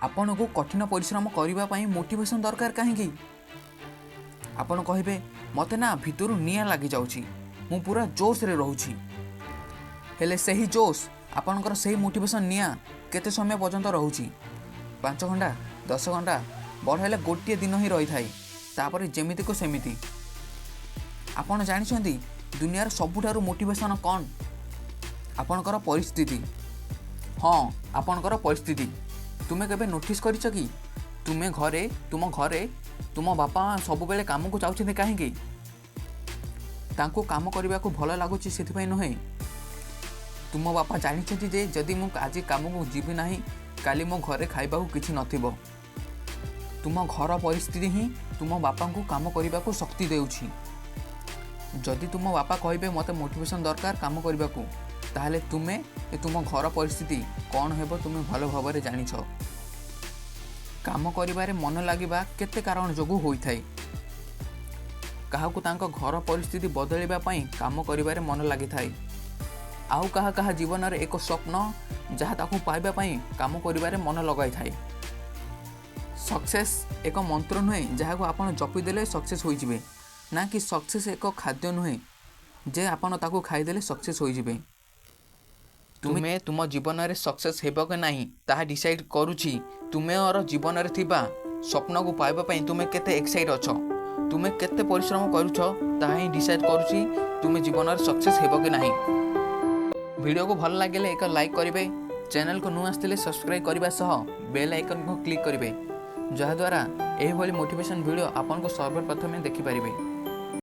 ଆପଣଙ୍କୁ କଠିନ ପରିଶ୍ରମ କରିବା ପାଇଁ ମୋଟିଭେସନ୍ ଦରକାର କାହିଁକି? ଆପଣ କହିବେ, ମୋତେ ନା ଭିତରୁ ନିଆଁ ଲାଗିଯାଉଛି, ମୁଁ ପୁରା ଜୋସ୍ରେ ରହୁଛି। ହେଲେ ସେହି ଜୋସ୍, ଆପଣଙ୍କର ସେହି ମୋଟିଭେସନ୍ ନିଆଁ କେତେ ସମୟ ପର୍ଯ୍ୟନ୍ତ ରହୁଛି? 5 ଘଣ୍ଟା, 10 ଘଣ୍ଟା, ବଡ଼ ହେଲେ ଗୋଟିଏ ଦିନ ହିଁ ରହିଥାଏ। ତାପରେ ଯେମିତିକୁ ସେମିତି। ଆପଣ ଜାଣିଛନ୍ତି ଦୁନିଆର ସବୁଠାରୁ ମୋଟିଭେସନ୍ କ'ଣ? ଆପଣଙ୍କର ପରିସ୍ଥିତି। ହଁ, ଆପଣଙ୍କର ପରିସ୍ଥିତି। ତୁମେ କେବେ ନୋଟିସ୍ କରିଛ କି, ତୁମ ଘରେ ତୁମ ବାପା ମା ସବୁବେଳେ କାମକୁ ଯାଉଛନ୍ତି କାହିଁକି? ତାଙ୍କୁ କାମ କରିବାକୁ ଭଲ ଲାଗୁଛି ସେଥିପାଇଁ ନୁହେଁ। ତୁମ ବାପା ଜାଣିଛନ୍ତି ଯେ ଯଦି ମୁଁ ଆଜି କାମକୁ ଯିବି ନାହିଁ, କାଲି ମୋ ଘରେ ଖାଇବାକୁ କିଛି ନଥିବ। ତୁମ ଘର ପରିସ୍ଥିତି ହିଁ ତୁମ ବାପାଙ୍କୁ କାମ କରିବାକୁ ଶକ୍ତି ଦେଉଛି। ଯଦି ତୁମ ବାପା କହିବେ, ମୋତେ ମୋଟିଭେସନ୍ ଦରକାର କାମ କରିବାକୁ, ତାହେଲେ ତୁମେ ଏ ତୁମ ଘର ପରିସ୍ଥିତି କ'ଣ ହେବ ତୁମେ ଭଲ ଭାବରେ ଜାଣିଛ। କାମ କରିବାରେ ମନ ଲାଗିବା କେତେ କାରଣ ଯୋଗୁଁ ହୋଇଥାଏ। କାହାକୁ ତାଙ୍କ ଘର ପରିସ୍ଥିତି ବଦଳିବା ପାଇଁ କାମ କରିବାରେ ମନ ଲାଗିଥାଏ। ଆଉ କାହା କାହା ଜୀବନରେ ଏକ ସ୍ୱପ୍ନ, ଯାହା ତାକୁ ପାଇବା ପାଇଁ କାମ କରିବାରେ ମନ ଲଗାଇଥାଏ। ସକ୍ସେସ୍ ଏକ ମନ୍ତ୍ର ନୁହେଁ ଯାହାକୁ ଆପଣ ଜପିଦେଲେ ସକ୍ସେସ୍ ହୋଇଯିବେ, ନା କି ସକ୍ସେସ୍ ଏକ ଖାଦ୍ୟ ନୁହେଁ ଯେ ଆପଣ ତାକୁ ଖାଇଦେଲେ ସକ୍ସେସ୍ ହୋଇଯିବେ। ତୁମେ ତୁମ ଜୀବନରେ ସକ୍ସେସ୍ ହେବ କି ନାହିଁ, ତାହା ଡିସାଇଡ଼୍ କରୁଛି ତୁମର ଜୀବନରେ ଥିବା ସ୍ୱପ୍ନକୁ ପାଇବା ପାଇଁ ତୁମେ କେତେ ଏକ୍ସାଇଟ୍ ଅଛ, ତୁମେ କେତେ ପରିଶ୍ରମ କରୁଛ। ତାହା ହିଁ ଡିସାଇଡ଼୍ କରୁଛି ତୁମେ ଜୀବନରେ ସକ୍ସେସ୍ ହେବ କି ନାହିଁ। ଭିଡ଼ିଓକୁ ଭଲ ଲାଗିଲେ ଏକ ଲାଇକ୍ କରିବେ। ଚ୍ୟାନେଲକୁ ନୂଆ ଆସିଥିଲେ ସବସ୍କ୍ରାଇବ୍ କରିବା ସହ ବେଲ୍ ଆଇକନ୍କୁ କ୍ଲିକ୍ କରିବେ, ଯାହାଦ୍ୱାରା ଏହିଭଳି ମୋଟିଭେସନ୍ ଭିଡ଼ିଓ ଆପଣଙ୍କୁ ସର୍ବପ୍ରଥମେ ଦେଖିପାରିବେ।